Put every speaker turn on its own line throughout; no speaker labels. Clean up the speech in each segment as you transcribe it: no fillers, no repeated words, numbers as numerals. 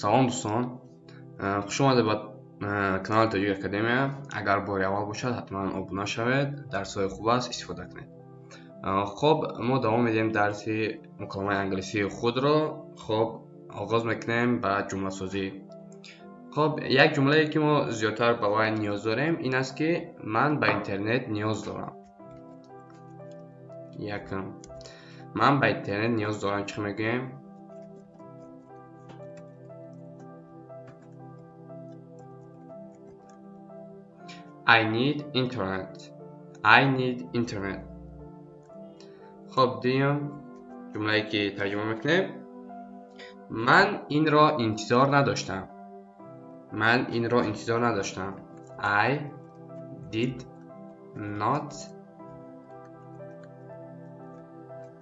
Салом, дӯстон, хуш омадед ба канали Тоҷик Академия. Агар бори аввал бошад, ҳатман обуна шавед, дарсҳои хуб аст, истифода кунед. Хоб, мо давом медиҳем дарси муколамаи англисии худро. Хоб, оғоз мекунем ба ҷумласозӣ. Хоб, як ҷумлае, ки мо зиёдтар ба вай ниёз дорем, ин аст, ки ман ба интернет ниёз дорам. Якум, ман ба интернет ниёз дорам, чӣ мегӯем? I need internet. I need internet. Хоб, дуюм ҷумлае, ки тарҷума мекунем: ман инро интизор надоштам. Ман инро интизор надоштам. I did not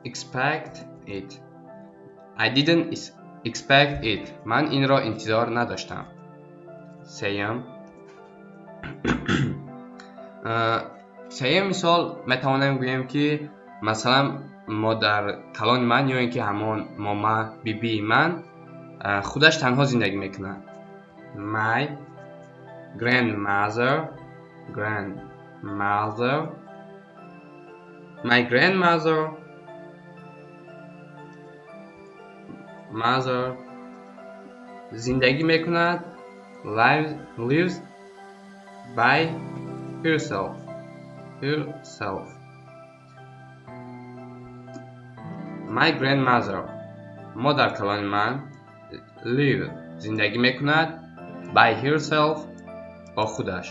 expect it. I didn't expect it. Ман инро интизор надоштам. Сеюм мисол, метавонем гӯем, ки масалан модар калони ман ё ин ки ҳамон мома, бибии ман худаш танҳо зиндагӣ мекунад. My grandmother, my grandmother mother зиндагӣ мекунад, lives by herself. My grandmother, модар калони ман, live, зиндагӣ мекунад, by herself, бо худаш.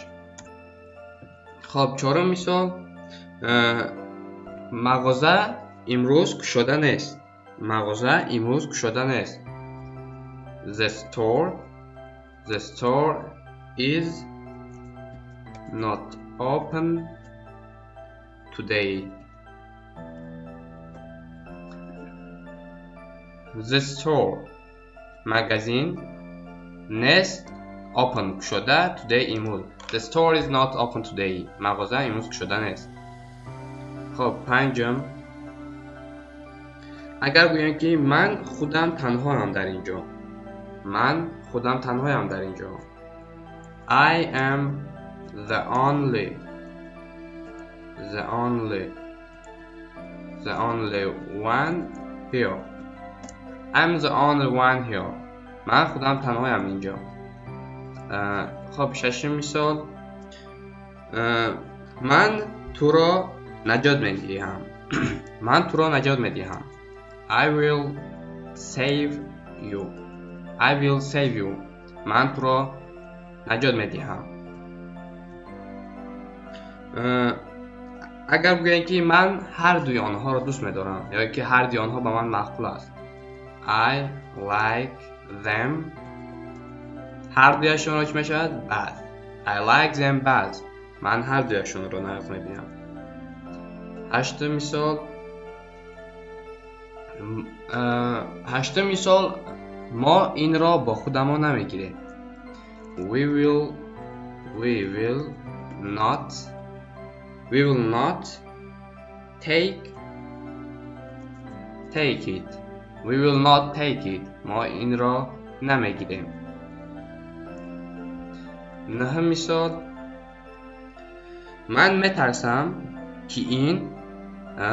Хоб, чорум мисол: мағоза имрӯз кушода нест. Мағоза имрӯз кушода нест. The store is not open today. The store, магазин, нест, open, кушода, today, имрӯз. The store is not open today. Мағоза имрӯз кушода нест. Хоб, панҷум, агар гӯем, ки ман худам танҳоям дар ин ҷо. Ман худам танҳоям дар ин ҷо. I am the only one here. I'm the only one here. Ман худам танҳоям ин ҷо. Хоб, шашум мисол: ман туро наҷот медиҳам. Ман туро наҷот медиҳам. I will save you. I will save you. Ман туро наҷот медиҳам. Агар бигӯем, ки ман ҳар дуи онҳоро дӯст медорам ё ки ҳар дуи онҳо ба ман маъқул аст. I like them, ҳар дуяшонро чӣ мешавад? Both. I like them both. Ман ҳар дуяшонро нағз мебинам. Ҳаштум мисол. Ҳаштум мисол: мо инро бо худамон намегирем. We will not take it. We will not take it. Мо инро намегирем. Нӯҳум мисол: ман метарсам, ки ин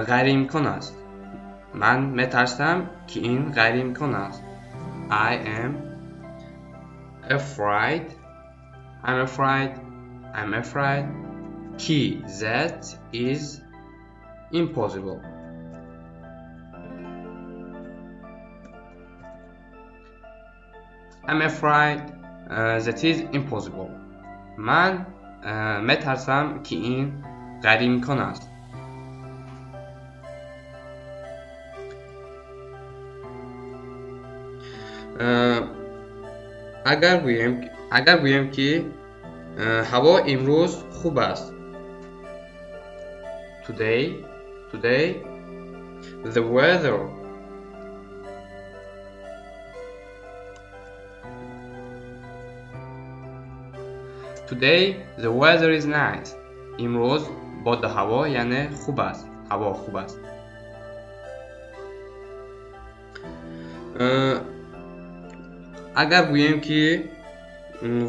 ғайриимкон аст. Ман метарсам, ки ин ғайриимкон аст. I am afraid, I'm afraid, I'm afraid ки that is impossible. I'm afraid that is impossible. Ман метарсам, ки ин ғайриимкон аст. Агар гӯем, ки ҳаво имрӯз хуб аст. Today the weather, today the weather is nice. Имрӯз боду ҳаво, яъне хуб аст, ҳаво хуб аст. Агар гӯем, ки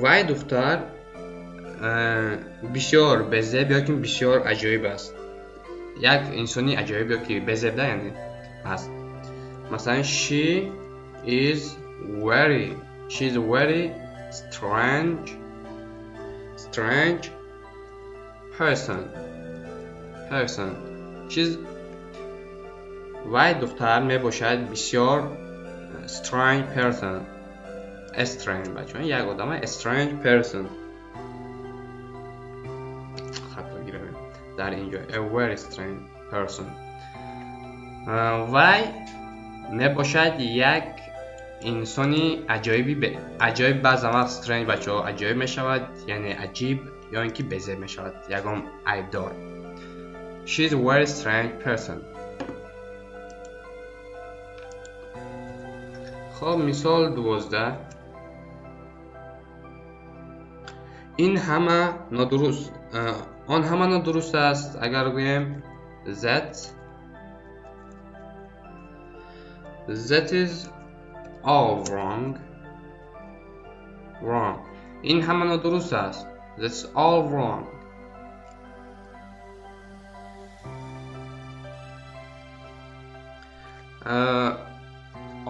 вай духтар бисёр безеб ёки бисёр аҷоиб аст, як инсони аҷоиб ёки безебда, яъне аст. Масалан, she is very strange person. She's, вай духтар мебошад бисёр strange person. Strange, бачаҳо, як одама strange person. Хато гирем дар инҷо, a very strange person. Вай мебошад як инсони аҷоиби аҷоиб. Баъзан вақт strange, бачаҳо, аҷоиб мешавад, яъне аҷиб ё ин ки безеб мешавад, ягон айбдор. She is a very strange person. Хоб, мисол 12. Ин ҳама нодуруст, он ҳама нодуруст аст. Агар гӯем, that is all wrong. Ин ҳама нодуруст аст. That's all wrong.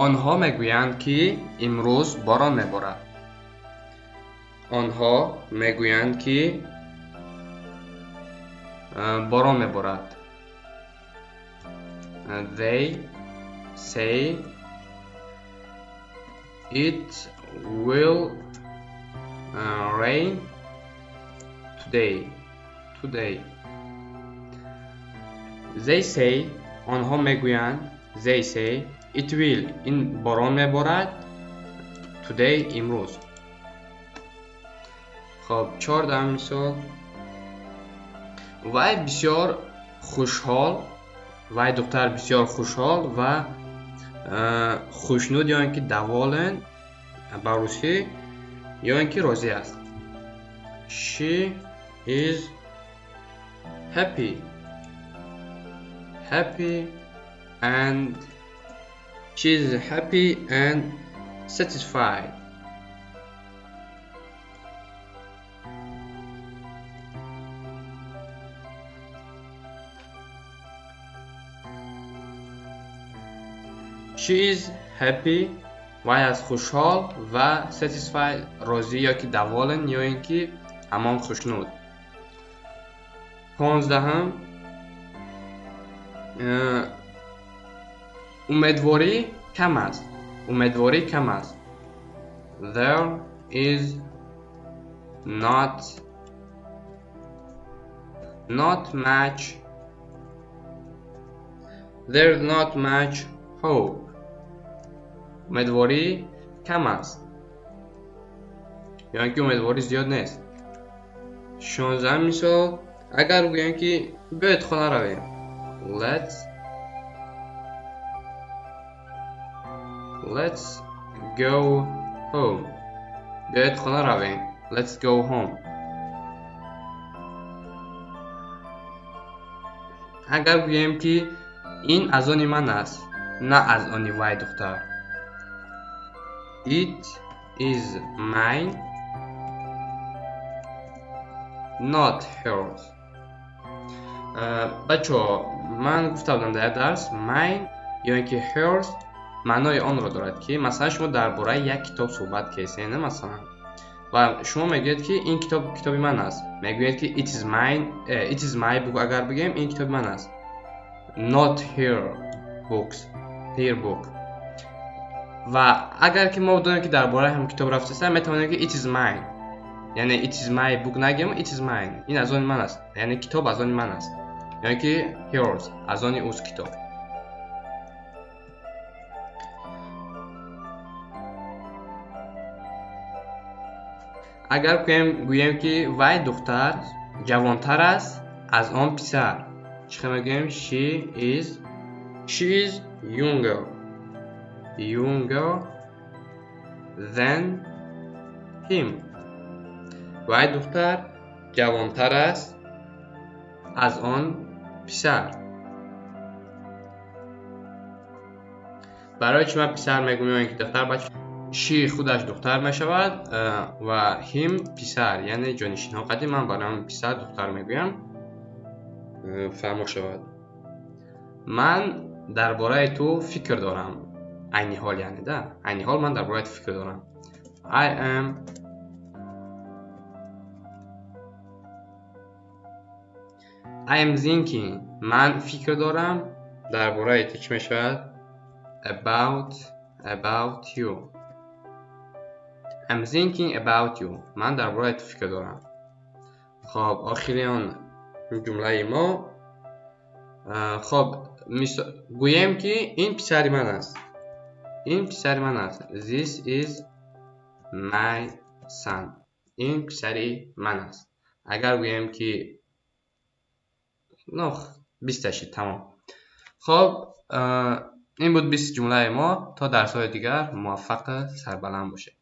Онҳо мегӯянд, ки имрӯз борон меборад. Онҳо мегӯянд, ки борон меборад. They say it will rain today. They say, онҳо мегӯянд, they say it will, ин борон меборад, today, имрӯз. Хоб, 14-ум мисол. Вай бисёр хушҳол, вай духтар бисёр хушҳол ва хушнуд ё ин ки доволен ба русӣ, ё ин ки розӣ аст. She is happy and she is happy and satisfied. She is happy, вай аз хушҳол ва satisfied, розӣ ё ки доволен, ё ин ки ҳамон хушнуд. 15-ум. Умедворӣ кам аст. Умедворӣ кам аст. There is not much, there is not much hope. Умедворӣ кам аст ё ин ки умедворӣ зиёд нест. 16-ум мисол. Агар гӯем, ки биёед хона равем. Let's go home. Биёед хона равем. Let's go home. Агар гӯем, ки ин аз они ман аст, на аз они вай духтар. It is mine, not hers. Бачаҳо, ман гуфта будам дар дарс, mine ё ин ки hers маънои онро дорад, ки масалан шумо дар бораи як китоб суҳбат кесед, масалан, ва шумо мегӯед, ки ин китоб китоби ман аст. Мегӯед, ки it is mine, it is my book. Агар бигӯем, ин китоби ман аст, not her books, her book. Ва агар ки мо донем, ки дар бораи ҳам китоб рафтаста, метавонем, ки it is mine, яъне it is my book нагӯем, it is mine, ин аз они ман аст, яъне китоб аз они ман аст, ё ки hers, аз они ӯст китоб. Агар гӯем, ки вай духтар ҷавонтар аст аз он писар, чӣ хел мегӯем? She is younger than him. Вай духтар ҷавонтар аст аз он писар. Барои чӣ ман писар мегӯям ё ин ки духтар, бача? She худаш духтар мешавад ва him писар, яъне ҷонишинҳо қадим ман барои писар духтар мегӯям, фаҳмо шавад. Ман дар бораи ту фикр дорам. Айни ҳол, яъне да, айни ҳол ман дар бораи ту фикр дорам. I am thinking, ман фикр дорам, дар бораи ту чӣ мешавад? About you. I'm thinking about you. Ман дар бораи ту фикр дорам. Хоб, охири он ҷумлаи мо. Хоб, гӯем, ки ин писари ман аст. Ин писари ман аст. This is my son. Ин писари ман аст. Агар гӯем, ки но 20-та шид, тамом. Хоб, ин буд 20 ҷумлаи мо. То дарсҳои дигар муваффақу сарбаланд бошед.